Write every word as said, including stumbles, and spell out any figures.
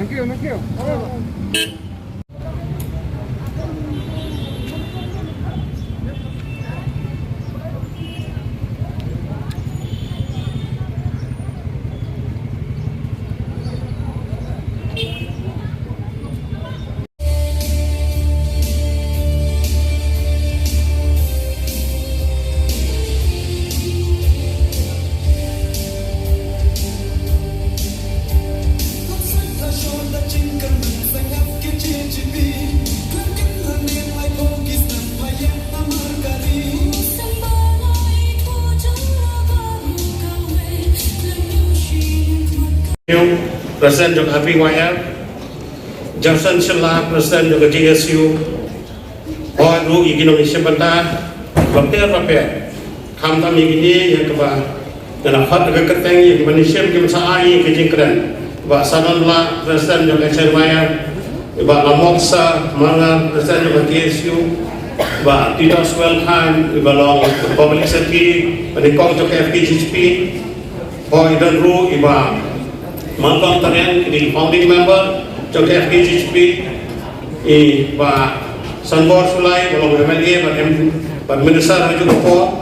Thank you, thank you. President jong Happy Y F, Johnson Shylla, President jong G S U, hoi ruh ïa ki nongshim bynta bapher bapher. Khamtam ïa kine ïa kaba ngan khot da ka kyrteng ïa kiba ngi shim kiba sa ai ïa ka jingkren. Bah Sanon Blah, President jong H R Y M, Bah Lamoksa Marngar, President jong K S U, Bah Titos Wellkhein, Bah long Public Secretary, Bah Nikong jong F K G H P, hoi don ruh i Bah Malcolm Tarian, ki founding member jong F K G H P, i Bah Sanbor Sulai, Bah long M L A, Bah M, Bah Minister ha juh ka por.